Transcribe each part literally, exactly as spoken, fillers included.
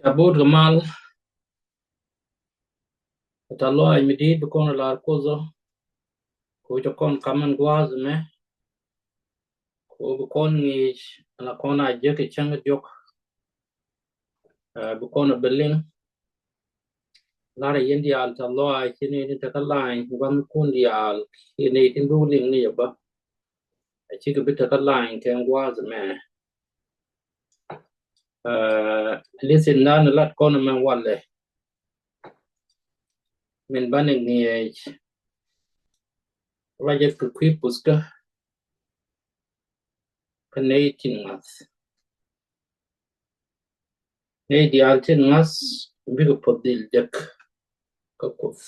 Ca bo̱o̱t kɛ mal. Tɛ̈th lɔaac mi di̱i̱t bi kɔn ɛ lar Kuoth ɔ. Kɛ ɣöö cɛ kɔn ka̱m ɛn gua̱a̱th ɛmɛ. Kɛ ɣöö bi kɔn ŋi̱i̱c ala kɔn a jek kɛ cäŋ diɔ̱k. Ɛ, bi kɔn ɛ bi liŋ. Lar ɛ yɛn diaal tɛ̈th lɔaac ci nɛy tin tekɛ lany gua̱thnikun diaal kiɛ nɛy tin bi wä liŋ ni jɛ bä. Ɛ, cikɛ bi tekɛ lany kɛ ɛn gua̱a̱th ɛmɛ. Ɛ, listen dan lat kɔn ɛmɛ walɛ. Min banɛ ŋi̱eec. Ruacɛ kɛ kui̱ puthkä. Kä nɛy tin ŋa̱th. Nɛy diaal tin ŋa̱th bikɛ puɔth dhil jek kä Kuoth.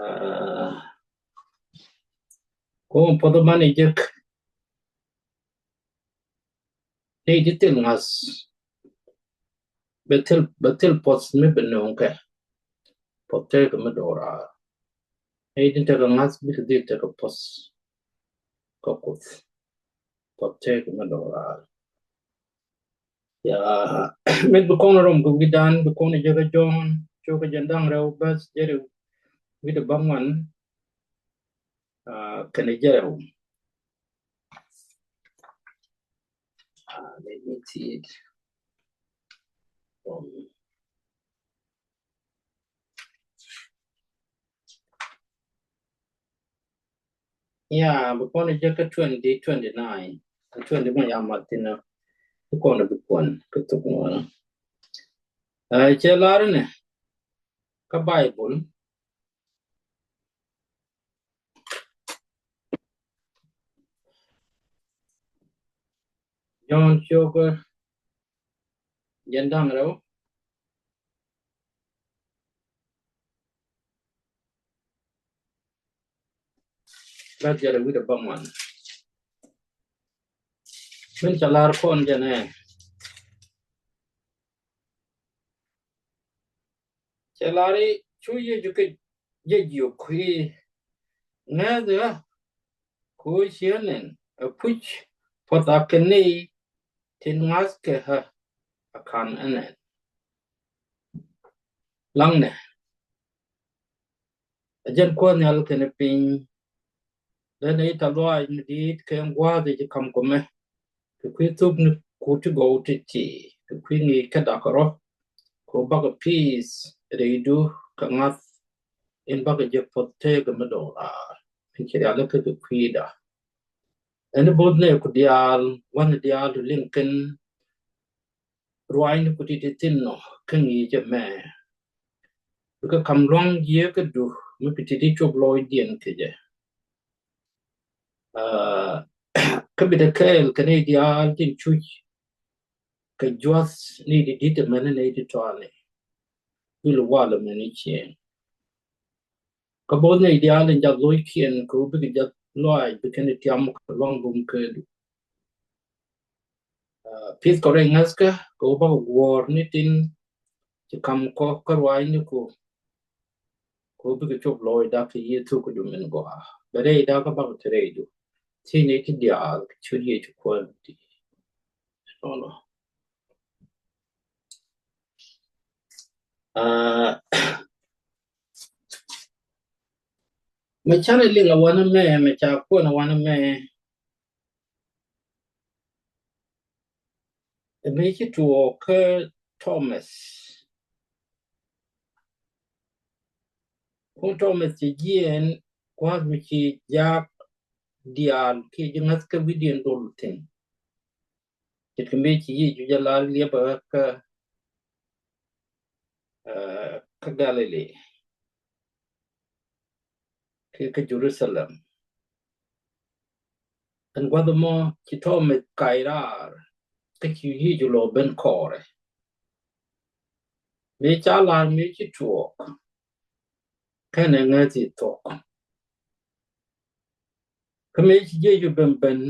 Aa, kɔn puɔth manɛ jek. Nɛy ti thil ŋa̱th. Bɛ thil, bɛ thil puɔth mi bɛ nööŋ kɛ. Puɔth tëëkɛ mi do̱raar. Nɛy tin tekɛ ŋa̱th bikɛ dhil tekɛ puɔth kä Kuoth. Puɔth tëëkɛ mi do̱raar. Ya, min bi kɔn rom kɛ wi̱dan, bi kɔn jek kä Jɔ̱ɔ̱n, cio̱k kä jiɛn da̱ŋ rɛw, bäth jiɛn rɛw wi̱cdɛ bäŋuan, aa, kɛnɛ jiɛn rɛw. Ah, let me see it. Um, yeah, bi kɔn jek kä twenty, twenty-nine. Kä twenty mɔ ya mat thin ɔ. Bi kɔn bi kɔn kä thuk ŋuan. Ɛ, cɛ lar ni kä Baibol. Jɔ̱ɔ̱n cio̱k jiɛn da̱ŋ rɛw. Bäth jiɛn rɛw wi̱cdɛ bäŋuan. Min ca lar kɔn jɛn ɛ. Cɛ lar i̱ cu Yecu kɛ jɛ jiök i̱ ŋäth ɣä kɛ ɣöö ciɛ nɛn ɛ puc puɔth a kɛ nɛy tin ŋa̱th kɛ ɣä a ka̱n ɛ nɛn. Laŋnɛ. Ɛ jɛn Kuäär nhial kɛnɛ piny. Lɛn ɛ i̱ tɛ̈th lɔaac mi di̱i̱t kɛ ɛn gua̱a̱th i̱ ci ka̱m kɔmɛ. Kɛ kui̱ thuk ni kut ti gɔw ti̱ti̱ kɛ kui̱ ŋi̱i̱c kä da̱k rɔ. Kɛ bakɔ pi̱i̱th rɛydu kɛ ŋa̱th. In bakɔ jek puɔth tëëkɛ mi do̱raar. Min ci rialikä kɛ kui̱da. Ɛn i̱ bo̱th nɛɛku diaal, gua̱thni diaal ti liŋ kɛn ruaacni ku ti̱ti̱ thi̱n nɔ kä ŋi̱i̱c ɛmɛ. Bikɛ ka̱m lua̱ŋ jiäkädu mi bi ti̱ti̱ cop lɔɔcdiɛn kɛ jɛ. Aa, kä bi te kɛɛl kɛ nɛy diaal tin cuc kɛ jua̱th ni ti di̱t ɛmɛni nɛy ti tɔani. Dhil walɛ mɛni ciëŋ. Kä bo̱th nɛy diaal in jath lo̱ckiɛn kɛ ɣöö bikɛ jath lɔaac bi kɛn tiam kɛ lua̱ŋ bum kädu. Aa, pi̱th kɔ rɛy ŋäthkä kɛ ɣöö bakɔ guɔ̱ɔ̱r ni tin ci ka̱m kɔ kä ruaacniku. Kɛ ɣöö bikɛ cop lɔɔcda kɛ Yecu kɛ jɛ min gɔaa. Bɛ rɛyda kä bakɔ te rɛydu. Thiecni ti diaal kɛ ciöt Yecu Kuäär ti. Nɔnɔ. Aa, mɛ canɛ liŋ a wanɛ mɛ, mɛ ca kuɛn a wanɛ mɛ. Ɛ mëë ci tuɔɔk kä Thomas. Kun Thomas ci jiɛɛn gua̱a̱th mi ci jak diaal kiɛ ji̱ ŋäth kä wi̱cdiɛn dol thi̱n. Ce̱tkɛ mëë ci Yecu jɛ lar liɛpɛ kä, ɛ, kä Galili. Kɛ kä Jerusalem. Ɛn gua̱th mɔ ci Thomas kac raar kä ci Yecu lɔ ben kɔrɛ. Mëë ca lar mëë ci tuɔɔk. Kɛnɛ ŋäthi thuɔk. Kä mëë ci Yecu ben ben.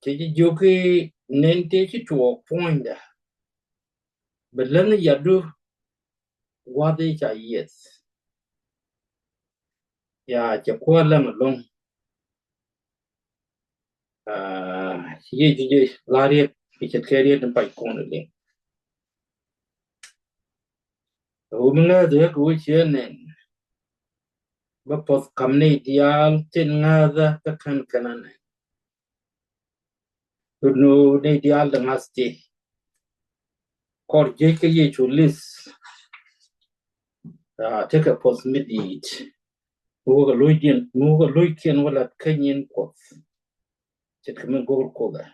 Cɛ ji̱ jiök i̱ nɛn tëë ci tuɔɔk puɔ̱nydɛ. Bɛ läŋ yatdu gua̱th i̱ ca yieth. Ya cɛ Kuäär läŋ ɛlɔ̱ŋ. Aa, ci Yecu jɛ lar yɛ Kɛ ce̱tkɛ riet in pac kɔn ɛ liŋ. Ɛ ɣöö mi ŋääth ɛ kɛ ɣöö ciɛ nɛn bä puɔth ka̱m nɛy diaal tin ŋääthä kä kän kɛn anɛ. Ɣöö nɛy diaal ti ŋa̱th ti kɔr jiec kä Yecu li̱th. Aa, tekɛ puɔth mi di̱i̱t mi wä kɛ lo̱cdiɛn, mi wä kɛ lo̱ckiɛn wä lat kä nyin Kuɔth. Ce̱tkɛ mi go̱o̱r Kuoth ɛ.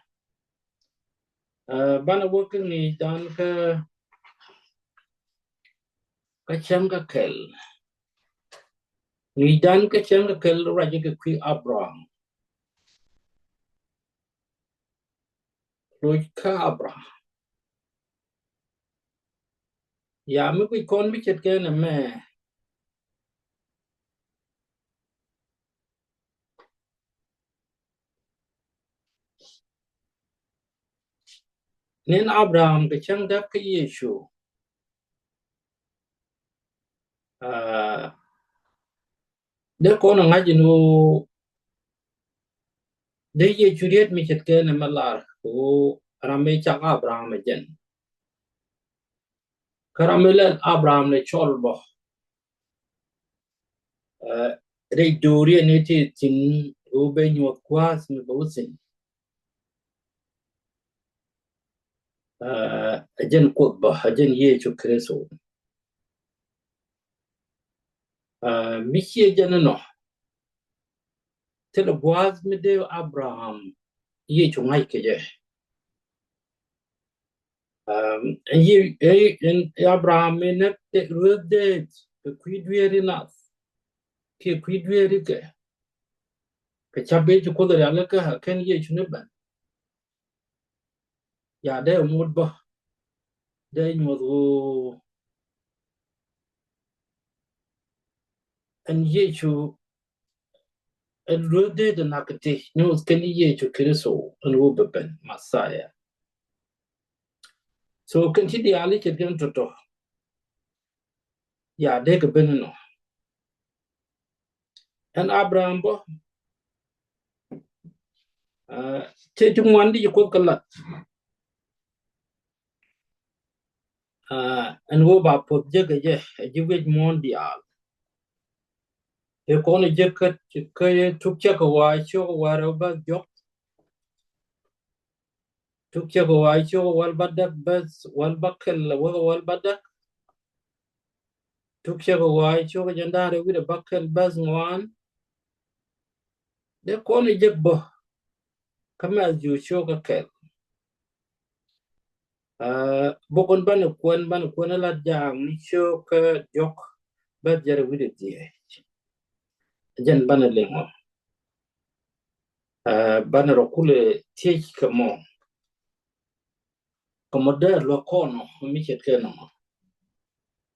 Aa, banɛ wä kä ŋi̱i̱cdan kä, kä cäŋ kä kɛl. Ŋi̱i̱cdan kä cäŋ kä kɛl ruacɛ kɛ kui̱ Abraham. Loc kä Abraham. Ya mi guic kɔn mi ce̱tkɛ nɛmɛ. Nin Abraham kɛ cäŋ däk kä Yecu. Aa, dee kɔn ɛ ŋa̱c in ɣöö dee Yecu riet mi ce̱tkɛ nɛmɛ lar ɣöö ram mi cak Abraham ɛ jɛn. Kä ram mi lɛl Abraham lɛ cɔl bä. Aa, rɛy do̱riɛn ni ti thi̱n ɣöö bɛ nyuɔth gua̱a̱th mi bɛ wä thi̱n. Aa, ɛ jɛn Kuoth bä, ɛ jɛn Yecu Kritho. Aa, mi ciɛ jɛn inɔ. Thilɛ gua̱a̱th mi dee Abraham Yecu ŋa̱c kɛ jɛ. Aa, ɛn Ye-, ɛ, ɛn Abraham mi näk rueth deet kɛ kui̱ dueeri nath kiɛ kui̱ dueeri kɛ. Kɛ ca̱p Yecu Kuoth rialikä kɛn Yecu ni ben. Ya dee mut bä dee nyuɔth ɣöö ɛn Yecu ɛn lueth dee dee nak ti nyuɔth kɛn Yecu Kritho ɛn ɣöö bɛ ben Messiah. So kɛn ti diaal i̱ ce̱tkɛ ni tɔ̱tɔ̱. Ya dee kɛ ben inɔ. Ɛn Abraham bä, aa, tëë ti ŋuan di ci Kuoth kɛ lat. Aa, ɛn ɣöö ba puɔth jek kɛ jɛ, ɛ ji̱ wi̱c muɔ̱ɔ̱n diaal. Ëë kɔn ɛ jek kä, kä Tuk Cäkä Wa̱a̱ ciök wäl rɛw bäth diɔ̱k. Tuk Cäkä Wa̱a̱ ciök wäl bädäk bäth, wäl bäkɛl wäl bädäk. Tuk Cäkä Wa̱a̱ ciök jiɛn da̱ŋ rɛw wi̱cdɛ bäkɛl bäth ŋuan. Dee kɔn ɛ jek bä kä Mɛthiw ciök kɛl. Aa, bok in banɛ kuɛn, banɛ kuɛn ɛ Lat Jaakni ciök kä diɔ̱k bäth jiɛn rɛw wi̱cdɛ dhieec. Jɛn banɛ liŋ ɔ. Aa, banɛ rɔ kulɛ thiec kɛ mɔ. Kɛ mɔ dee luäk kɔn ɔ mi ce̱tkɛ nɔmɔ.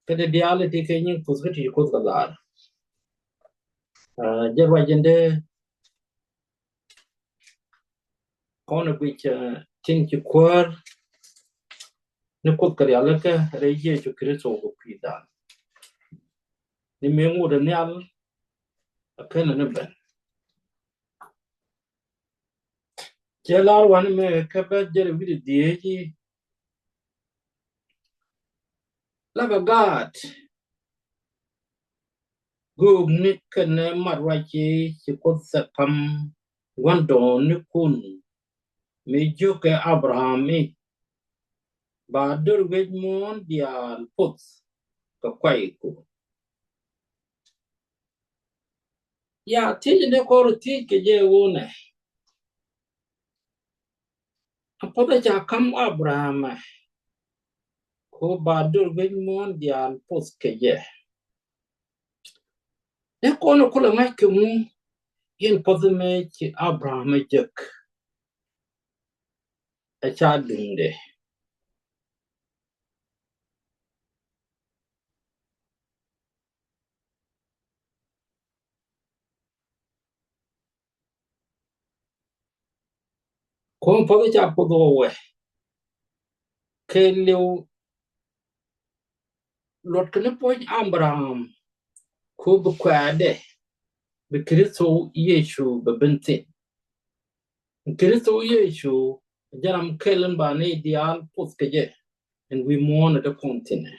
Kä dee diaal ti kɛ nyin Kuoth kä ti Kuoth kɛ lar. Aa, jɛ ruac jɛn dee kɔn ɛ guic, aa, tin ci kuäär ni Kuoth kɛ rialikä rɛy Yecu Kritho kɛ kui̱dan. Ni mëë ŋot ɛ nhial ɛ kɛn ɛ ni ben. Cɛ lar wanɛ mɛ kä bäth jiɛn rɛw wi̱cdɛ dhieec i̱, la bɛ gaat göökni kɛnɛ mat ruac i̱ ci Kuoth thɛk ka̱m gua̱ndɔɔŋnikun mi jiökɛ Abraham i̱, ba döör wi̱c muɔ̱ɔ̱n diaal poth kɛ kuayku. Ya, thiec in dee kɔn rɔ thiec kɛ jɛ ɣöö nɛ, a puɔth ɛ ca ka̱m Abraham ɛ, ko ba döör wi̱c muɔ̱ɔ̱n diaal poth kɛ jɛ. Dee kɔn rɔ kulɛ ŋa̱c kɛ ŋu, yɛn puɔth mɛ ci Abraham ɛ jek ɛ ca duŋdɛ. Kuɔn puɔth ca puɔth wä wɛ kɛ liw luɔt kɛ ni puɔ̱ny Abraham ko bi kuɛɛdɛ bi Kritho Yecu bɛ ben thi̱n. Kritho Yecu Jɛ ram kɛl in ba nɛy diaal poth kɛ jɛ. Ɛn wi̱i̱ muɔ̱ɔ̱n ɛ te kɔn thi̱n ɛ.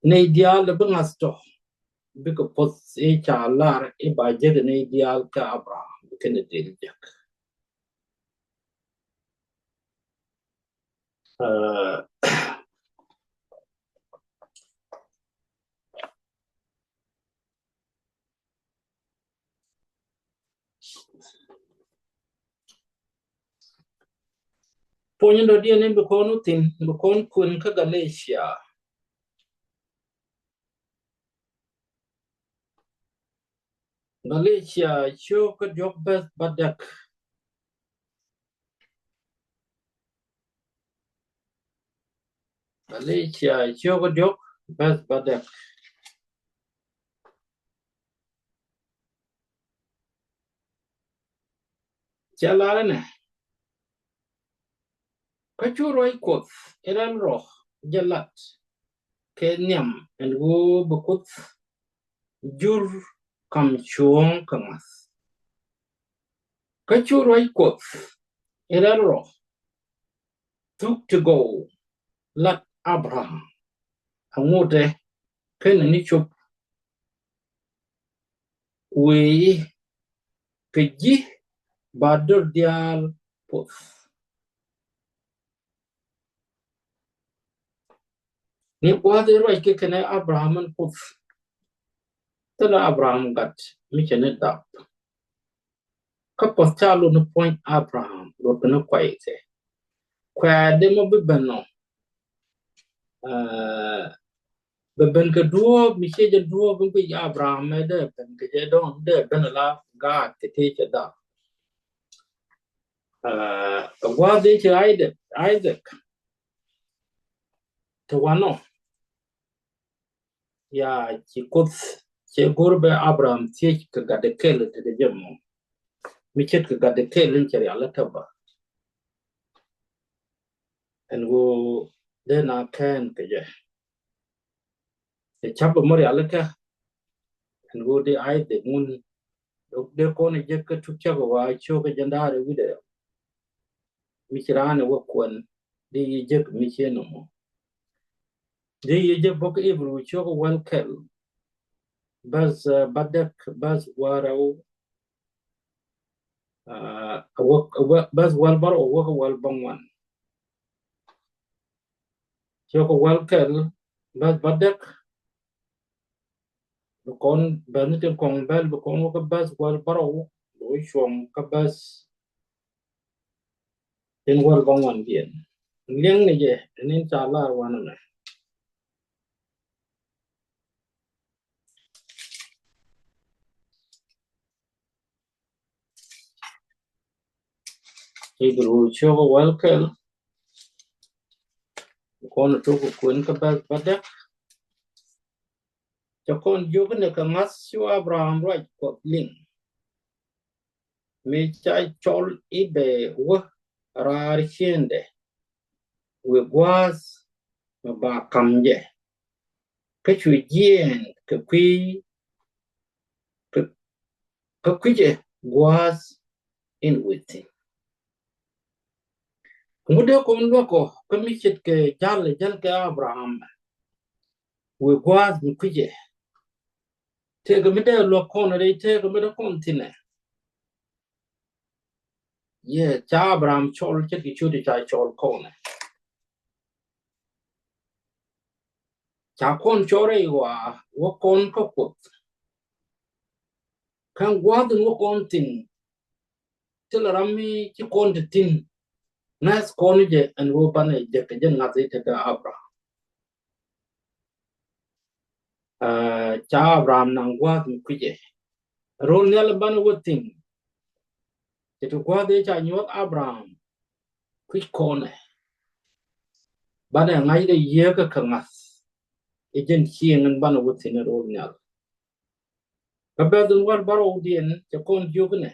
Nɛy diaal ɛ bi ŋa̱th tɔ bikɛ poth i̱ ca lar i̱ ba jek nɛy diaal kä Abraham kɛnɛ dee jek. Aa, puɔ̱ny in dɔ̱diɛn in bi kɔn wä thi̱n, bi kɔn kuen kä Galatia. Galatia cio̱k kä diɔ̱k bɛth bädäk. Galatia cio̱k kä diɔ̱k bɛth bädäk. Cɛ lar inɛ, kä cu ruac Kuɔth in rɛl rɔ jɛ lat kɛ nhiam ɛn ɣöö bi Kuoth jur kam cuɔ̱ɔ̱ŋ kɛ ŋa̱th. Kä cu ruac Kuɔth in rɛl rɔ thuk ti gɔw lat Abraham, aŋotdɛ kɛnɛ ni cop, wëë i̱, kɛ ji̱ ba do̱r diaal poth. Ni gua̱a̱th in ruac kɛ kɛnɛ Abraham in poth. Thilɛ Abraham gat mi cɛ ni dap. Kä puɔth ca lot ni puɔ̱ny Abraham, lot kɛ ni kuay kɛ. Kuɛ dee mɔ bi ben nɔ. Aa, bɛ ben kɛ duɔ̱ɔ̱p mi ciɛ jɛ duɔ̱ɔ̱p in kui̱ Abraham mɛ dee ben kɛ jɛ dɔ̱ŋ, dee ben ala gaat kɛ tëë cɛ dap. Aa, kɛ gua̱a̱th in ci Isaac, Isaac. Ti wanɔ. Ya ci Kuoth cɛ go̱r bɛ Abraham thiec kɛ gatdɛ kɛl ti kɛ jɛ mɔ. Mi ce̱tkɛ gatdɛ kɛl in cɛ rial i̱ tɛbä. Ɛn ɣöö dee na kɛn kɛ jɛ. Cɛ ca̱p bɛ mɔ rial i̱ tɛ. Ɛn ɣöö dee Isaac ŋun. Dee kɔn i̱ jek kä tuk cak wa cio̱k kɛ jɛn da̱a̱r i̱ wi̱dɛ. Mi ci raan i̱ wä kuɛn. Dee yi jek mi ci nɔmɔ. Dee yi jek bok Ibru cio̱k wäl kɛl. Bäth, aa, bädäk, bäth wäl rɛw. Aa, a wäk, a wäk, bäth wäl bärɔw a wäk wäl bäŋuan. Cio̱k wäl kɛl, bäth bädäk. Bi kɔn bäth ni tin kɔŋ bɛl, bi kɔn wäk bäth wäl bärɔw, bi wä cuɔ̱ŋ kä bäth tin wäl bäŋuan biɛn. Liɛŋ ni jɛ, tin in ca lar wanɛ mɛ. Ibru cio̱k wäl kɛl. Kɔn tuk kuen kä bäth bädäk. Cɛ kɔn jiök ni kɛ ŋa̱th cu Abraham ruac Kuɔth liŋ. Mi ca cɔl i̱ bɛ wä raar ciëndɛ. Wëë gua̱a̱th mi ba ka̱m jɛ. Kä cu jiɛɛn kɛ kui̱, kɛ, kɛ kui̱cɛ gua̱a̱th in wëë thi̱n. Ŋut dee kɔn luäk ɔ kä mi ce̱tkɛ jal, jal kɛ Abraham. Wëë gua̱a̱th mi kui̱cɛ. Tëëkɛ mi dee luäk kɔn rɛy tëëkɛ mi dee kɔn thi̱nɛ. Yɛ ca Abraham cɔl ce̱tkɛ ciötdɛ ca cɔl kɔnɛ. Ca kɔn cɔl rɛy ɣɔaa wä kɔn kä Kuoth. Kä gua̱a̱th in wä kɔn thi̱n. Thilɛ ram mi ci kɔn te thi̱n. Ŋa̱th kɔn jɛ ɛn wä banɛ jɛ kɛ jɛ ŋa̱th i̱ tekɛ Abraham. Aa, ca Abraham naŋ gua̱a̱th mi kui̱cɛ. Ro̱l nhial banɛ wä thi̱n. Cɛ ti gua̱a̱th i̱ ca nyuɔ̱th Abraham. Kui̱c kɔnɛ. Banɛ ŋa̱cdɛ yiëëkä kɛ ŋa̱th. I̱ jɛn cieŋ in banɛ wä thi̱n i̱ ro̱l nhial. Kä bɛ̈th in wäl bärɔwdiɛn cɛ kɔn jiök inɛ.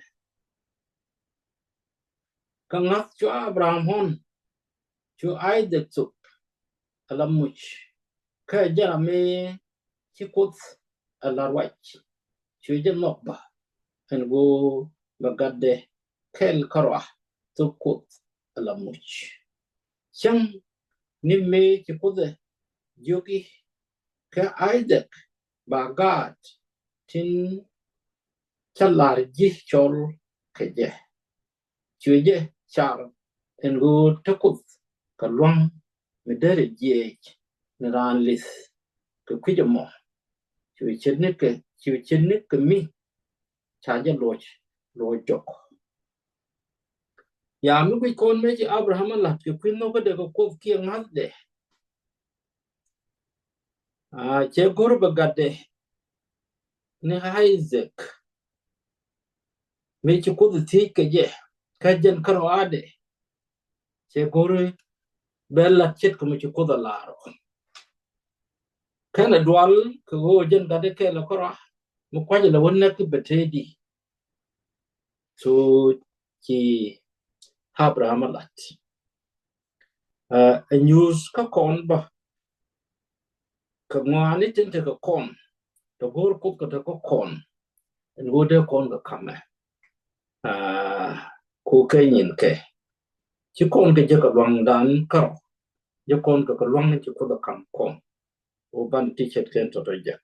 Kä ŋa̱th cu Abraham ɣɔ̱n, cu Isaac thok ala muc. Kä jɛn ram mi ci Kuoth ala ruac. Cu jɛ nhɔk bä ɛn ɣöö bɛ gatdɛ kɛl kärɔa thok Kuoth. ala muc. Cäŋ ni mëë ci Kuoth ɛ jiök i̱, kɛ Isaac ba gaat tin cä la̱r ji̱ cɔl kɛ jɛ. Cuɛ jɛ car ɛn ɣöö te Kuoth kɛ lua̱ŋ mi derɛ jiɛc ni raan li̱th kɛ kui̱c ɛmɔ. Cuɛ ce̱tnikɛ, cuɛ ce̱tnikɛ mi ca jɛ luɔc, luɔc jɔk. Ya mi guic kɔn mëë ci Abraham a la̱t kɛ kui̱ nhɔkä dee kɛ Kuoth kiɛ ŋa̱thdɛ. A, cɛ go̱r bɛ gatdɛ ni Isaac. Mëë ci Kuoth thiec kɛ jɛ, kä jɛn kärɔadɛ. Cɛ go̱r bɛ lat ce̱tkɛ mi ci Kuoth a lar ɔ. Kɛnɛ dual kɛ ɣöö jɛn gatdɛ kɛɛl ɛ kärɔa, mi kua̱cɛ lɛ wä näk bɛ tëëdi. So ci Abraham a lat. Ɛ, ɛ nyuuth kä kɔn bä. Kɛ ŋɔaani tin tekɛ kɔn, tɛ go̱o̱r Kuoth kɛ tekɛ kɔn. Ɛn ɣöö dee kɔn kɛ ka̱mɛ. Ɛ, ku kɛ nyin kɛ. Ci kɔn kɛ jek kɛ luaŋdan kärɔ̱. Jek kɔn kɛ kɛ luaŋ ci Kuoth ɛ ka̱m kɔn. Wä ban ti ce̱tkɛn tɔ̱tɔ̱ jek.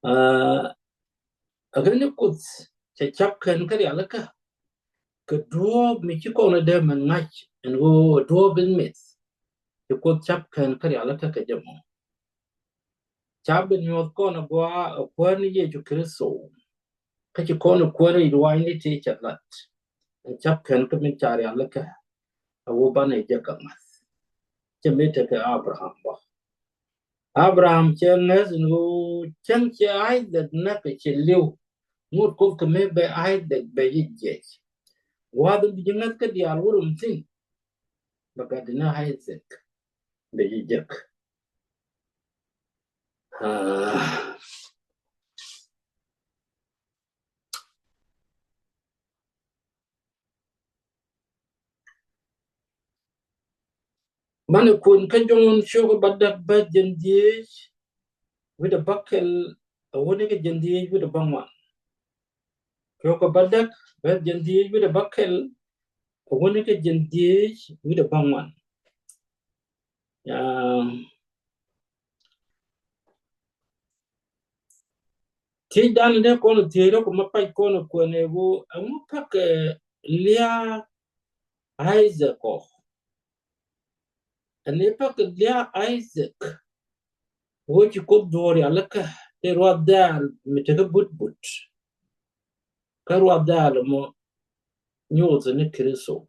Ɛ, ɛ kɛn ni Kuoth cɛ cap kɛn kä rialikä. Kɛ duɔ̱ɔ̱p mi ci kɔn ɛ dee mɛn ŋa̱c ɛn ɣöö duɔ̱ɔ̱p in mith. Ci Kuoth cap kɛn kä rialikä kɛ jɛ mɔ. Ca bi nyuɔth kɔn ɛ gɔaa ɛ Kuäär ni Yecu Kritho. Kä ci kɔn ɛ Kuäär i̱ ruaacni ti cɛ lat. Ɛn cap kɛn kä min ca rialikä. A wä banɛ jɛ kɛ ŋa̱th. Cɛ mi tekɛ Abraham bä. Abraham cɛ ŋäth ni ɣöö cäŋ cɛ Isaac näk cɛ li̱w. Ŋot Kuoth kɛ mi bɛ Isaac bɛ ji̱ jiɛc. Gua̱a̱th in bi ji̱ ŋäth kä diaal wä rum thi̱n. Bɛ gat ni Isaac bɛ ji̱ jek. Ah. Banɛ kuɛn kä Jɔ̱ɔ̱n ciökä bädäk bɛ̈th jiɛn dhieec wi̱cdɛ bäkɛl a wä ni kä jiɛn dhieec wi̱cdɛ bäŋuan. Ciökä bädäk bɛ̈th jiɛn dhieec wi̱cdɛ bäkɛl a wä ni kä jiɛn dhieec wi̱cdɛ bäŋuan. Yaa. Thiecdan dee kɔn thiec rɔ kɛ ma pac kɔn kuɛn ɛ ɣöö ɛŋu pakɛ lia̱a̱ Isaac ɔ. Ɛn ɛ pakɛ lia̱a̱ Isaac. Ɣöö ci Kuoth duɔ̱ɔ̱r rialikä tëë ruath dhɛ̈ɛ̈l mi tekä but but. Kä ruath dhɛ̈ɛ̈l mɔ nyoth ni Kritho.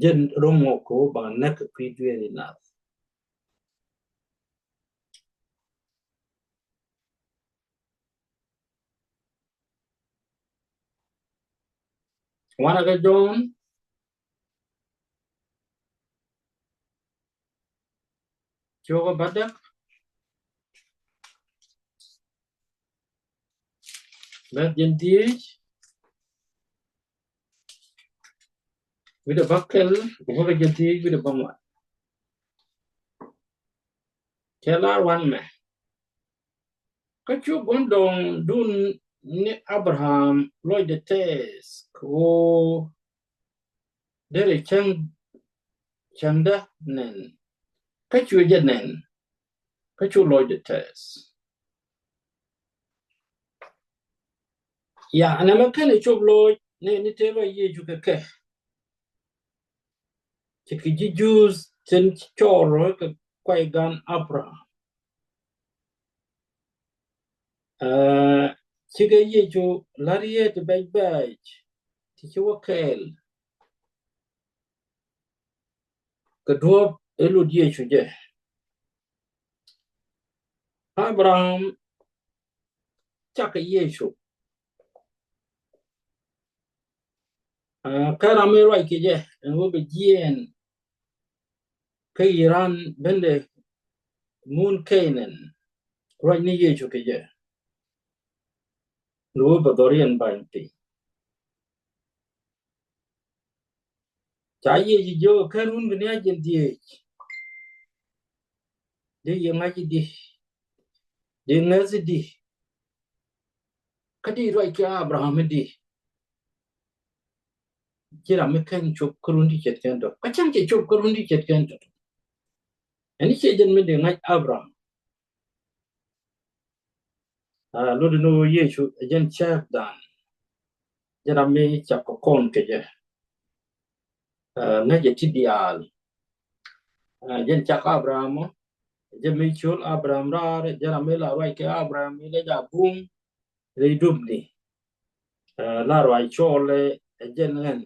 Jɛn ro̱ŋ ɔ kɛ ɣöö ba näk kɛ kui̱ dueeri nath. Wanɛ kä Jɔ̱ɔ̱n ciökä bädäk bɛ̈th jiɛn dhieec wi̱cdɛ bäkɛl kɛ bäkɛ jiɛn dhieec wi̱cdɛ bäŋuan. Cɛ lar wanɛ mɛ. Kä cu gua̱ndɔɔŋdun ni Abraham lɔcdɛ tɛɛth kɛ ɣöö derɛ cäŋ, cäŋdä nɛn. Kä cuɛ jɛ nɛn. Kä cu lɔcdɛ tɛɛth. Ya, nɛmɛ kɛn ɛ cop lɔc ni, ni tëë ruac Yecu kɛ kɛ. Ce̱tkɛ ji̱ Juudh tin cɔɔr rɔ kɛ kuay gan Abraham. Aa, cikɛ Yecu la̱r yee ti bɛc bɛc ti ci wä kɛɛl. Kɛ duɔ̱ɔ̱p ɛ lut Yecu jɛ. Abraham cakɛ Yecu. Aa, kä ram mi ruac kɛ jɛ ɛn wä bɛ jiɛɛn kä Iran bendɛ mun Kenan. Ruac ni Yecu kɛ jɛ ɛn wä bɛ dhɔriɛn bany piny. Ca Yecu jiök kä run kɛ ni a jiɛn dhieec. Di yɛ ŋa̱c di. Di ŋäth di. Kä di ruac kɛ Abraham di. ji̱ ram mi /ken cop kä run ti ce̱tkɛn tɔt. Kä cäŋ cɛ cop kä run ti ce̱tkɛn tɔt. Ɛn i̱ ciɛ jɛn mi dee ŋa̱c Abraham. Aa, lot ni ɣöö Yecu ɛ jɛn cäkdan. Jɛn ram mi cak kɛ kɔn kɛ jɛ. Aa, ŋäcɛ ti diaal. Aa, jɛn cak Abraham ɔ. Jɛn mi col Abraham raar, jɛn ram mi la ruac kɛ Abraham mi lɛ ja bum rɛy dup ni. Aa, la ruac cɔl ɛ jɛn ɣän.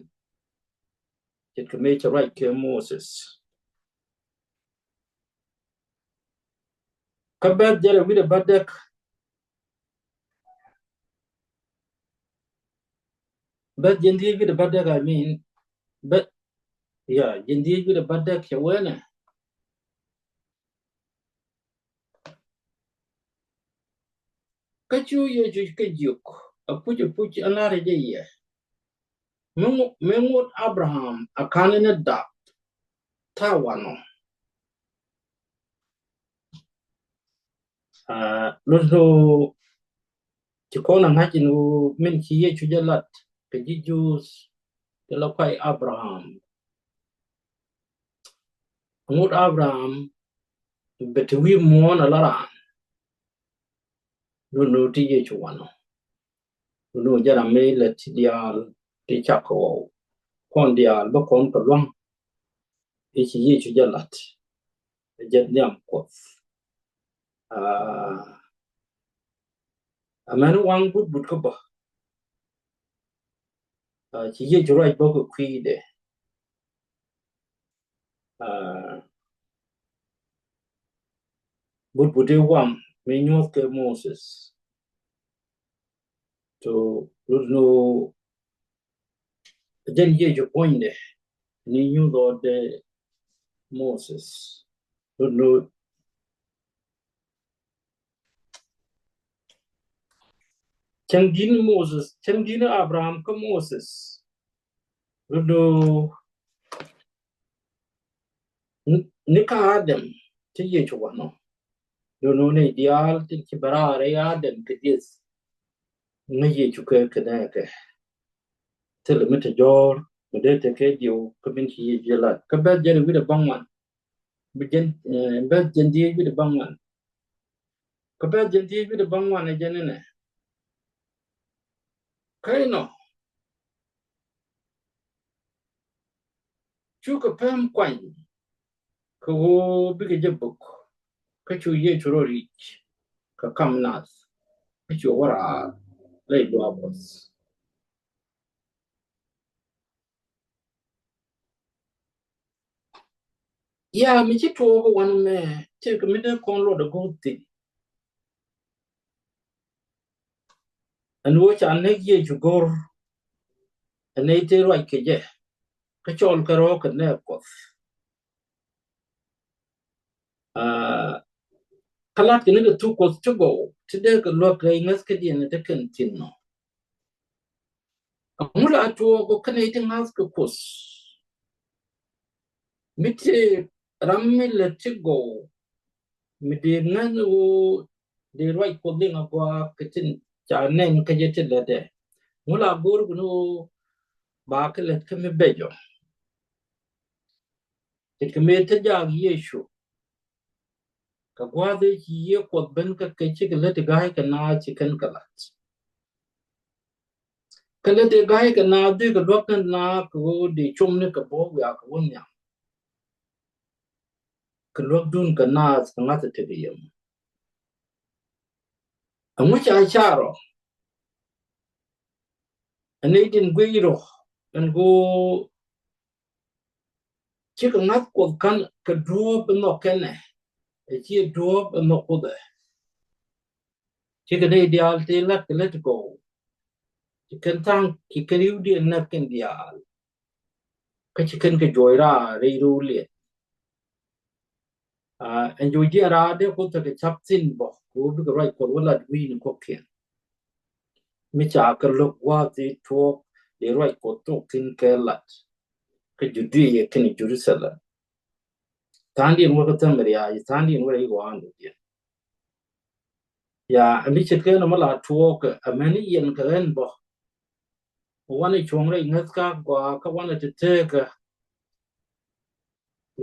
Ce̱tkɛ mi cɛ ruac kɛ Moses. Kä bɛ̈th jɛn rɛw wi̱cdɛ bädäk. Bɛ̈th jiɛn dhieec wi̱cdɛ bädäk, I mean, bɛ̈th, ya, jiɛn dhieec wi̱cdɛ bädäk cɛ wee nɛ. Kä cu Yecu kɛ jiök, a puc, a puc, a lar jɛ yɛ. Mi ŋu-, mi ŋot Abraham a ka̱n ni dap ta̱a̱ wanɔ. Aa, lot ɣöö ci kɔn a ŋa̱c in ɣöö min ci Yecu jɛ lat kɛ ji̱ Juudh ti la kuay Abraham. Ŋot Abraham bɛ te wi̱i̱ muɔ̱ɔ̱n a la raan. Lot ɣöö ti Yecu wanɔ. Lot ɣöö jɛn ram mi lät ti diaal ti cak kɛ ɣɔw. Kɔn diaal bä kɔn kɛ lua̱ŋ. I̱ ci Yecu jɛ lat. Jɛ nhiam Kuɔth. Aa, amäni waŋ but but kä bä. Aa, ci Yecu ruac bä kɛ kui̱dɛ. Aa, but but i̱ wam mi nyuɔth kɛ Moses. To, lot ɣöö jɛn Yecu puɔ̱nydɛ ni nyuth ɣɔtdɛ Moses. Lot ɣöö cäŋ di̱n Moses, cäŋ di̱n Abraham kä Moses. Lot ɣöö ni, ni kä Adam ti Yecu wanɔ. Lot ɣöö nɛy diaal tin ci bɛ raar rɛy Adam kɛ dieth. Ŋäc Yecu kɛ kɛ nɛɛkɛ. Thilɛ mi te jɔ̱ɔ̱r mi dee tekɛ diw kä min ci Yecu jɛ lat. Kä bɛ̈th jɛn rɛw wi̱cdɛ bäŋuan. Bi jɛn, ɛ, bɛ̈th jiɛn dhieec wi̱cdɛ bäŋuan. Kä bɛ̈th jiɛn dhieec wi̱cdɛ bäŋuan ɛ jɛn inɛ. Kä inɔ cukɛ päm kuany kɛ ɣöö bikɛ jɛ bök. Kä cu Yecu rɔ ric kɛ kam nath. Kä cu wä raar ley duaar Kuɔth. Ya, mi ci tuɔɔk wanɛ mɛ, tëëkɛ mi dee kɔn luɔt ɛ go̱o̱r thi̱n. Ɛn ɣöö ca näk Yecu go̱r ɛ nɛy tëë ruac kɛ jɛ, kä cɔl kɛ rɔ̱ kɛ nɛɛk Kuɔth. Aa, kä lat kɛ ni kɛ thuk Kuɔth ti gɔw ti dee kɛ luäk rɛy ŋäthkädiɛn te kɛn thi̱n nɔ. Ɛŋu la tuɔɔk kä nɛy ti ŋa̱th kɛ Kuoth? Mi tëë ram mi lät ti gɔw, mi dee ŋäth ni ɣöö dee ruac Kuɔth liŋ a gɔaa kɛ tin ca nɛn kä jɛ ti lätdɛ. Ŋu la go̱o̱r kɛ ni ɣöö ba kɛ lät kä mi bɛc ɔ? Ce̱tkɛ mëë te jaak Yecu kɛ gua̱a̱th ëë ci Yiëë Kuɔth ben kä kɛ, cikɛ lät i̱ ga̱a̱c kɛ naath, ci kɛn kɛ lat. Kä lät i̱ ga̱a̱c kɛ naath, dee kɛ luäk kɛn naath kɛ ɣöö dee com ni kɛ bä wiaa kɛ wä nhiam. Kɛ luäkdun kɛ naath kɛ ŋa̱th ɛ tekɛ yɛm. Ɛŋu ca car ɔ? Ɛ nɛy tin guic rɔ ɛn ɣöö cikɛ ŋa̱th Kuɔth kän kɛ duɔ̱ɔ̱p in nhɔk kɛnɛ, ɛ ciɛ duɔ̱ɔ̱p in nhɔk Kuoth ɛ. Cikɛ nɛy diaal tëë la̱t kɛ lät gɔw, ci kɛn tha̱a̱ŋ, ci kɛn ri̱wdiɛn näk kɛn diaal. Kä ci kɛn kɛ juɔc raar rɛy rööliɛn. Aa, ɛn juɔc jiɛn raar dee Kuoth tekɛ ca̱p thi̱n bä kɛ ɣöö bikɛ ruac Kuɔth wä lat wi̱i̱ni kɔ̱kiɛn. Mi ca kɛ lo̱k gua̱a̱th i̱ tuɔɔk dee ruac Kuɔth thok thi̱n kɛ lat kä Judia kɛnɛ Jerusalem. Tha̱a̱ŋdiɛn wä kä Thamaria, tha̱a̱ŋdiɛn wä rɛy ɣɔaandiɛn. Ya, ɛn bi ce̱tkɛ nɔmɔ la tuɔɔk, amäni yɛn kɛ ɣän bä. Wanɛ cuɔ̱ŋ rɛy ŋäthkä gɔaa kä wanɛ ti tekä.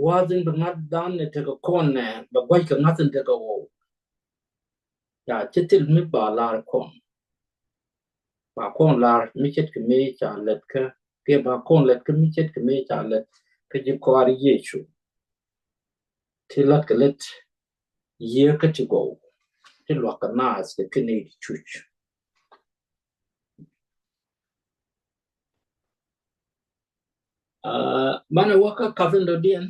Wa̱a̱ thi̱n bi ŋa̱thdan ni tekɛ kɔn nɛ bɛ gua̱c kɛ ŋa̱th in tekɛ ɣɔw. Ca ci thil mi ba lar kɔn. Ba kɔn lar mi ce̱tkɛ mi ca lɛt kä, kiɛ ba kɔn lɛt kä mi ce̱tkɛ mi ca lɛt kä ji̱ kɔaar Yecu. Ti lat kɛ lɛt yiëë kä ti gɔw ti luak kɛ naath kɛ kɛn i̱ ti cuc. Aa, banɛ wä kä kath in dɔ̱diɛn.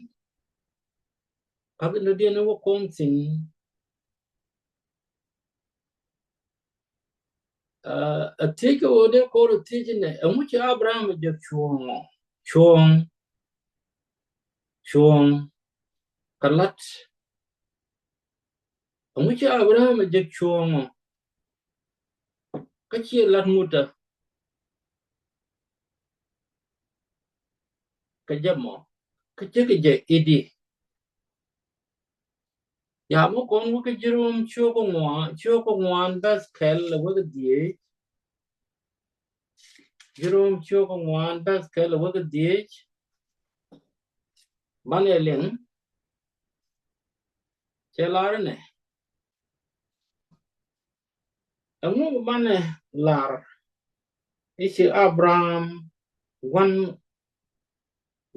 Kath in dɔ̱diɛn wä kɔn thi̱n. Aa, a thiec kɛ wä dee kɔr a thiec inɛ, ɛŋu ci Abraham a jɛ cuɔ̱ɔ̱ŋ ɔ? Cuɔ̱ɔ̱ŋ. Cuɔ̱ɔ̱ŋ. Kɛ lat. Ɛŋu ci Abraham a jɛ cuɔ̱ɔ̱ŋ ɔ? Kä ciɛ lat ŋut ɛ kɛ jɛ mɔ, kä cä kɛ jɛ i̱di. Ya mɔ kɔn wä kä Ji̱ Ro̱o̱m ciök kä ŋuan, ciök kä ŋuan bɛth kɛl ɛ wek dhieec. Ji̱ Ro̱o̱m ciök kä ŋuan bɛth kɛl ɛ wek dhieec. Banɛ liŋ cɛ lar inɛ. Ɛŋu banɛ lar i̱ ci Abraham gua̱n,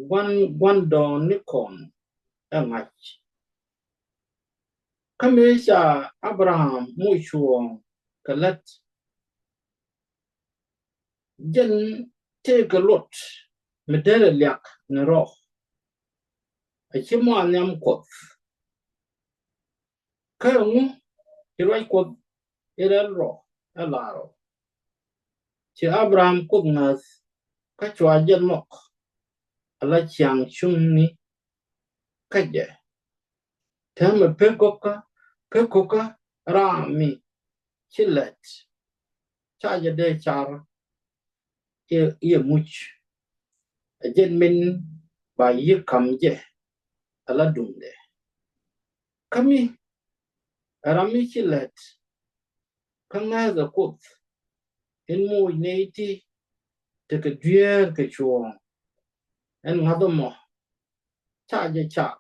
gua̱n, gua̱n dɔɔn ni kɔn ɛ ŋa̱c. Kä mëë ca Abraham moc cuɔ̱ɔ̱ŋ kɛ lät, jɛn tëëkɛ luɔt mi derɛ liak ni rɔ, a ci mɔ a nhiam Kuɔth. Kä ɛŋu ci ruac Kuɔth i̱ rɛl rɔ ɛ lar rɔ? Ci Abraham Kuoth ŋäth kä cua jɛ nhɔk ala ciaŋ cuŋni kä jɛ. Täämɛ pek kokä, pek kokä ram mi ci lät ca jɛ dee car i̱, i̱ muc. Ɛ jɛn min ba yiëë ka̱m jɛ ala duŋdɛ. Kä mi ɛ ram mi ci lät kä ŋäth ɛ Kuoth in moc nɛy ti tekɛ dueer kɛ cuɔ̱ɔ̱ŋ. Ɛn ŋa̱th ɛmɔ ca jɛ car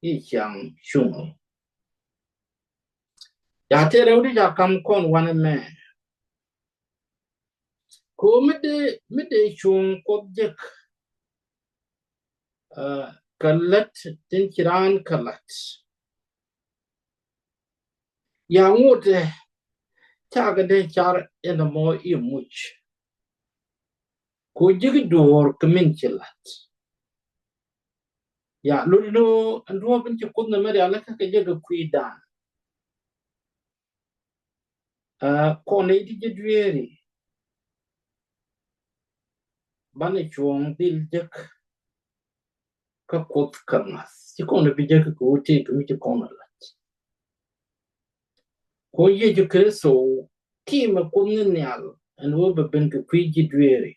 i̱ ciaŋ cuŋ. Ca tëë rɛw ti ca ka̱m kɔn wanɛ mɛ. Ko mi dee, mi dee cuŋ Kuoth jek, ah, kɛ lät tin ci raan kɛ la̱t. Ya ŋot ɛ cakɛ dee car ɛn ɛmɔ i̱ muc. Ko jek duɔ̱ɔ̱r kɛ min ci la̱t. Ya lulu ɛn duɔ̱ɔ̱p in ci Kuoth nɛmɛ rialikä kɛ jek kɛ kui̱dan. Aa, kɔn i̱ ti ji̱ dueeri banɛ cuɔ̱ɔ̱ŋ dhil jek kä Kuoth kɛ ŋa̱th. Ci kɔn i̱ bi jek kɛ ɣöö tëëkɛ mi ci kɔn i̱ la̱t. Ko Yecu Kritho ti̱i̱mɛ Kuoth ni nhial ɛn ɣöö bɛ ben kɛ kui̱ ji̱ dueeri.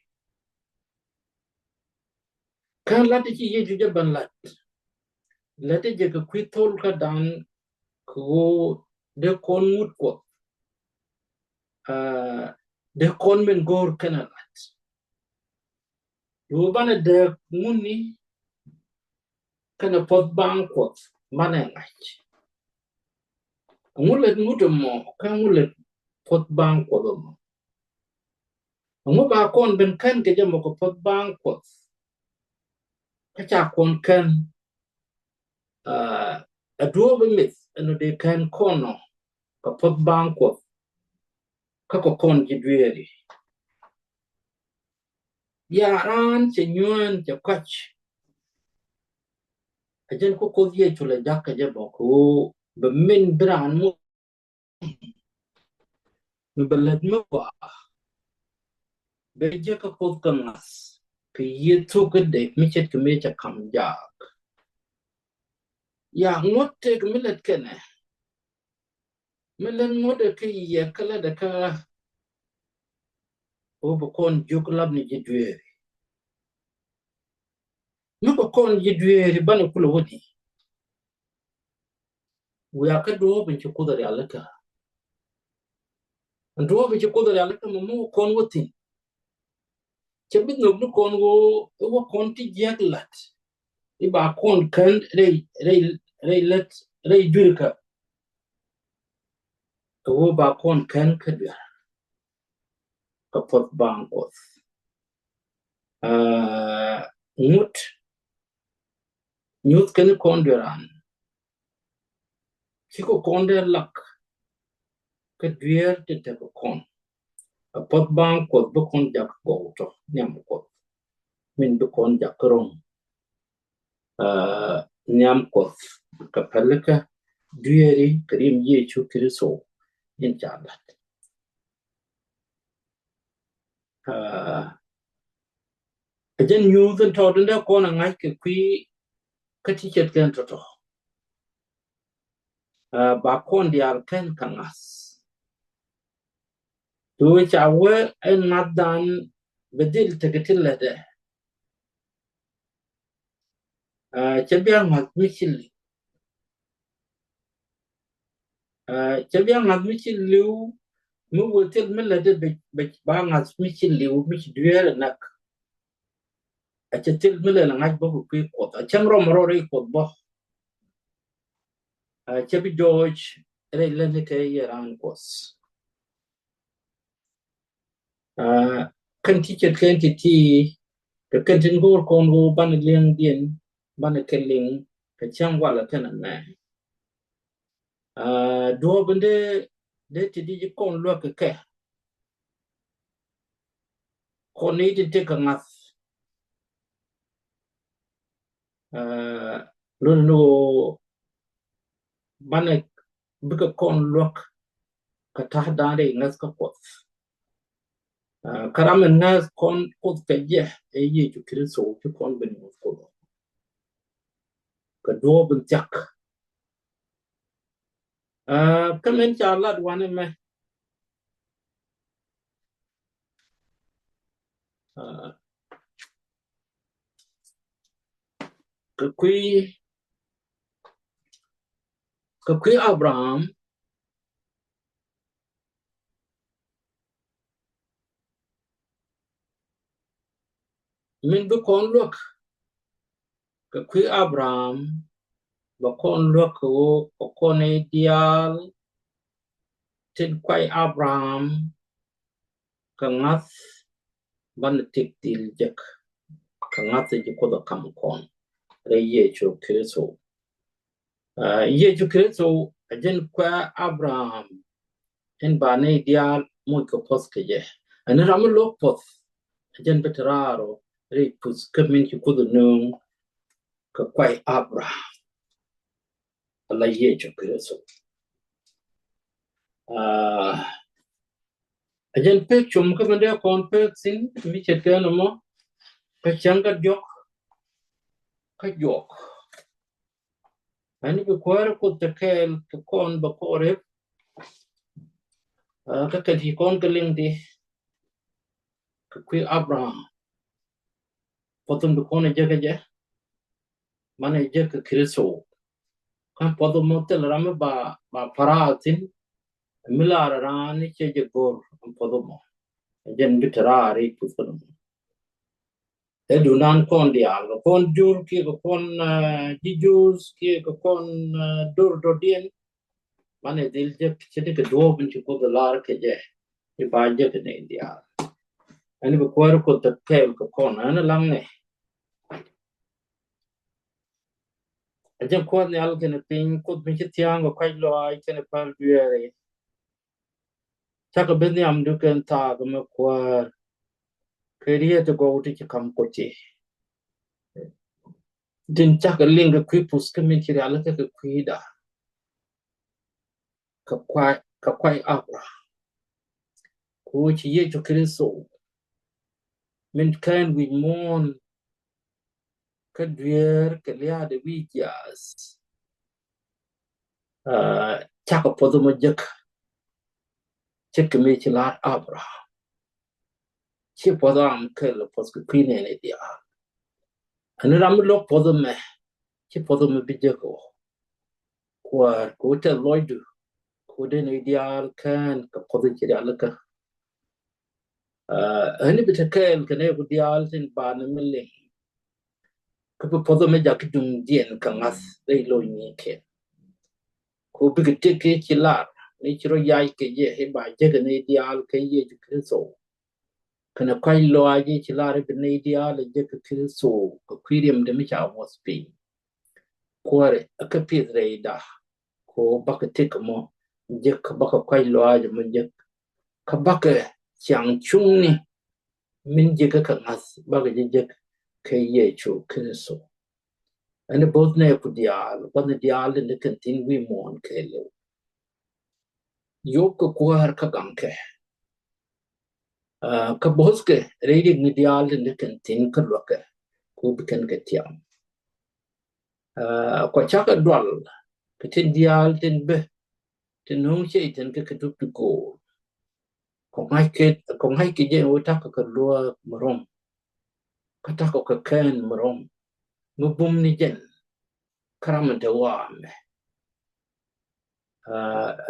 Kä la̱t i̱ ci Yecu jɛ ben la̱t, la̱t i̱ jɛ kɛ kui̱ thol kädan kɛ ɣöö dee kɔn ŋut Kuɔth. Aa, dee kɔn min go̱o̱r kɛnɛ la̱t. Ɣöö banɛ dee ŋuni kɛnɛ puɔ̱th baaŋ Kuɔth manɛ ŋa̱c. Ɛŋu lät ŋut ɛmɔ kä ɛŋu lät puɔ̱th baaŋ Kuɔth ɛmɔ? Ɛŋu ba kɔn ben kän kɛ jɛ mɔ kɛ puɔ̱th baaŋ Kuɔth? Kä ca kɔn kän, aa, ɛ duɔ̱ɔ̱p ɛ mith ɛn ɔ dee kän kɔn ɔ kɛ puɔ̱th baaŋ Kuɔth kä kɛ kɔn ji̱ dueeri. Ya raan cɛ nyuään cɛ kɔc. Ɛ jɛn kä Kuoth Yecu lɛ jakä jɛ bä kɛ ɣöö bɛ min bi raan mɔ mi bɛ lät mi gɔaa bɛ jek kä Kuoth kä ŋa̱th kɛ yiëë thuk kä dee mi ce̱tkɛ mi cɛ ka̱m jaak. Ya ŋuɔ̱t tëëkɛ mi lät kɛnɛ mi lät ŋuɔ̱t ɛ kä yiëë kä lät ɛ kä ɣä. Ɣöö bɛ kɔn jiök lap ni ji̱ dueeri. Mi bɛ kɔn ji̱ dueeri banɛ kulɛ wä di. Wiaa kä duɔ̱ɔ̱p in ci Kuoth a rialikä. Ɛn duɔ̱ɔ̱p in ci Kuoth a rialikä mɛ mi wä kɔn wä thi̱n. Cɛ bi nhök ni kɔn ɣöö i̱ wä kɔn ti jiäk la̱t i̱ ba kɔn kän rɛy, rɛy, rɛy lät, rɛy dui̱rkä. Kɛ ɣöö ba kɔn kän kä duer kɛ puɔth baaŋ Kuɔth. Aa, ŋut nyuth kɛn kɔn dueran. Cikɛ kɔn dee lak kä duer ti tekɛ kɔn. A puɔth baaŋ Kuɔth bi kɔn jak gɔw tɔ nhiam Kuɔth. Min bi kɔn jak kä ro̱ŋ, aa, nhiam Kuɔth kɛ pälikä dueeri kɛ rim Yecu Kritho in ca la̱t. Aa, ɛ jɛn nyuuth in tɔɔt in dee kɔn a ŋa̱c kɛ kui̱ kä ti ce̱tkɛn tɔ̱tɔ̱. Aa, ba kɔn diaal kɛn kɛ ŋa̱th. Ti wee ca wee ɛn ŋa̱thdan bɛ dhil tekɛ ti lätdɛ. Aa, cɛ bia ŋa̱th mi ci li̱w. Aa, cɛ bia ŋa̱th mi ci li̱w, mi wee thil mi lätdɛ bɛ, bɛ ba ŋa̱th mi ci li̱w, mi ci dueer ɛ näk. A cɛ thil mi lɛl ŋa̱c bä kɛ kui̱ Kuɔth. A cäŋ rɔm rɔ rɛy Kuɔth bä. Aa, cɛ bi jɔɔc rɛy lätni kɛ yɛ raan Kuɔth. Aa, kɛn ti ce̱tkɛn ti̱ti̱, kɛ kɛn tin go̱o̱r kɔn ɣöö banɛ li̱eŋdiɛn, banɛ kɛ liŋ kɛ cäŋ walɛ kɛn ɛmɛ. Aa, duɔ̱ɔ̱p in dee, dee ti di ji̱ kɔn luäk kɛ kɛ. Kɔn ni ti tekɛ ŋa̱th. Aa, luni ni ɣöö banɛ bikɛ kɔn luäk kɛ ta̱a̱dan rɛy ŋäth kä Kuɔth. Aa, kä ram in ŋäth kɔn Kuoth kɛ jɛ ɛ Yecu Kritho ci kɔn ben ŋuth Kuoth. Kɛ duɔ̱ɔ̱p in thia̱k. Aa, kä min ca lat wanɛ mɛ. Aa, kɛ kui̱, kɛ kui̱ Abraham, min bi kɔn luäk kɛ kui̱ Abraham, bɛ kɔn luäk kɛ ɣöö kɛ kɔn i̱ diaal tin kuay Abraham kɛ ŋa̱th, banɛ tik dhil jek kɛ ŋa̱th ji̱ Kuoth ɛ kam kɔn rɛy Yecu Kritho. Aa, Yecu Kritho a jɛn kuɛ Abraham in ba nɛy diaal moc kɛ puɔth kɛ jɛ. Ɛn ram mi lo̱k puɔth a jɛn bi te raar ɔ rɛy puth kä min ci Kuoth nööŋ kɛ kuay Abraham. Ala Yecu Kritho. Aa, a jɛn pek cum kä mi dee kɔn pek thi̱n mi ce̱tkɛ nɔmɔ kä cäŋ kä diɔ̱k kä juɔk. Ani bi kuäär Kuoth te kɛɛl kɛ kɔn bɛ kɔn rep. Aa, kä kɛ ti kɔn kɛ liŋ ti kɛ kui̱ Abraham. Puɔth in bi kɔn ɛ jek ɛ jɛ. Manɛ jek kɛ Kritho. Kä puɔth mɔ thil ram mi ba, ba para thi̱n. Mi lar raan ni cɛ jɛ go̱r puɔth mɔ. Jɛn bi te raar i̱ puth kä nɔmɔ. Ɛ dunan kɔn diaal kɛ kɔn jur kiɛ kɛ kɔn, aa, ji̱ Jews kiɛ kɛ kɔn, aa, dur dɔ̱diɛn. Manɛ dhil jek ci ni kɛ duɔ̱ɔ̱p in ci Kuoth lar kɛ jɛ. I̱ ba jek ni diaal. Ɛn bi kuäär Kuoth te kɛɛl kɛ kɔn ɛn laŋnɛ. A jɛn Kuäär nhial kɛnɛ piny, Kuoth mi ci thia̱a̱ŋ kɛ kuac lɔaac kɛnɛ päl dueeri. Cakɛ bi nhiamdu kɛn thaak mɛ Kuäär. Kɛ riet ti gɔw ti ci kam Kuoth ti. Tin cakɛ liŋ kɛ kui̱ puth kä min ci rialikä kɛ kui̱da. Kɛ kuay, kɛ kuay Abraham. Ku ci Yecu Kritho min kään wi̱c muɔ̱ɔ̱n kä dueer kɛ lia̱a̱dɛ wi̱i̱ jiaath. Aa, cakɛ puɔth mɔ jek. Ce̱tkɛ mi ci la̱r Abraham. Ci puɔth ram kɛl puɔth kɛ kui̱ nɛɛni diaal. Ani ram mi lo̱k puɔth mɛ, ci puɔth mɛ bi jek ɔ. Kuäär kɛ wä tɛth lɔcdu kɛ wä den i̱ diaal kään kɛ puɔth in ci rialikä. Ɣän i̱ bi te kɛɛl kɛ nɛy ku diaal tin banɛ mi liŋ. Kä bi puɔth ɛmɛ jakä duŋdiɛn kɛ ŋa̱th rɛy lo̱cnikiɛn. Ku bikɛ tëk kɛ ci lar ni ci rɔ yac kɛ jɛ i̱ ba jek kɛ nɛy diaal kɛ Yecu Kritho. Kɛnɛ kɔ̱a̱c lɔaac i̱ ci lar i̱ bi nɛy diaal ɛ jek kɛ Kritho kɛ kui̱ riɛmdɛ mi ca wuɔth piny. Kuäärɛ kä pith rɛyda. Ku bakɛ tëk mɔ jek, kä bakɛ kɔ̱a̱c lɔaac mɔ jek, kä bakɛ ciaŋ cuŋni min jek kɛ ŋa̱th bakɛ jɛ jek kɛ Yecu Kritho. Ɛn bo̱th nɛy ku diaal, kuath ni diaal tin te kɛn thi̱n wi̱i̱ muɔ̱ɔ̱n kɛɛliw. Yop kɛ kuäär kä gaŋkɛ. Kä bo̱thkɛ rɛy rik ni diaal tin te kɛn thi̱n kä luäkɛ ku bi kɛn kɛ tiam. Kɔ cakɛ dual kɛ tin diaal tin bä tin nuŋ cɛ i̱ tin kɛ kɛ dup ti go̱o̱r. Kɔ ŋa̱ckɛ, kɔ ŋa̱ckɛ jɛn wä takɔ kɛ luäk mi rom. Kä takɔ kɛ kɛn mi rom mi bum ni jɛn. Kä ram in te waamɛ.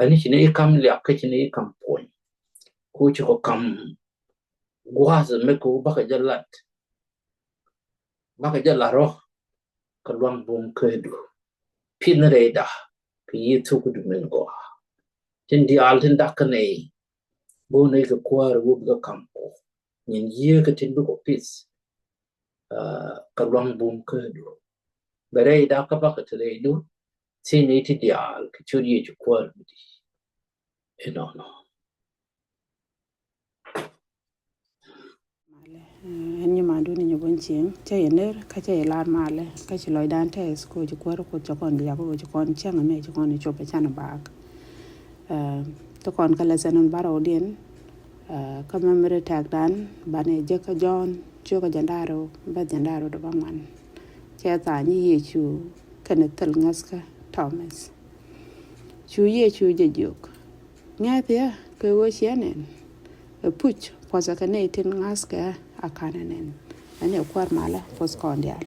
Ɛn ci ni i̱ kam liak kä ci ni i̱ kam puɔ̱ny. Ku ci kɔ kam gua̱a̱th mɛ ku bakɛ jɛ lat. Bakɛ jɛ lat rɔ kɛ luaŋ bum kädu. Pith ni rɛyda kɛ Yecu Kritho min gɔaa. Tin diaal tin dak kä nɛy. Bo̱o̱ nɛy kɛ kuäär wä bikɛ kam kɔ. Nyin yiëë kɛ tin bikɔ pith kɛ luaŋ bum kädu. Bɛ rɛyda kä bakɛ te rɛydu. Thiec nɛy ti diaal kɛ ciöt Yecu kuäär mi di. Inɔnɔ. Malɛ, ɛn nyi mandun ni nyi bun cieŋ cä yɛ ner kä cä yɛ lar malɛ kä ci lɔcdan tɛth ko ci kuäär Kuoth cä kɔn liak ko ci kɔn cäŋ ɛmɛ ci kɔn cop ɛ can baak. Ti kɔn kä lesson in barɔw diɛn kä memory tɛkdan banɛ jek kä Jɔ̱ɔ̱n ciökä jɛn da̱ŋ rɛw bäth jɛn da̱ŋ rɛw dɔ̱ŋ bäŋuan. Cɛ tha̱a̱ŋ nyi Yecu kɛnɛ thil ŋäthkä Thomas. Cu Yecu jɛ jiök, ŋɛ̈th yɛ kɛ ɣöö ciɛ nɛn. Ɛ puc puɔ̱thɛ kɛ nɛy tin ŋa̱thkɛ a ka̱n ɛ nɛn. Ɛn ɛ kuäär malä puɔ̱th kɔn diaal.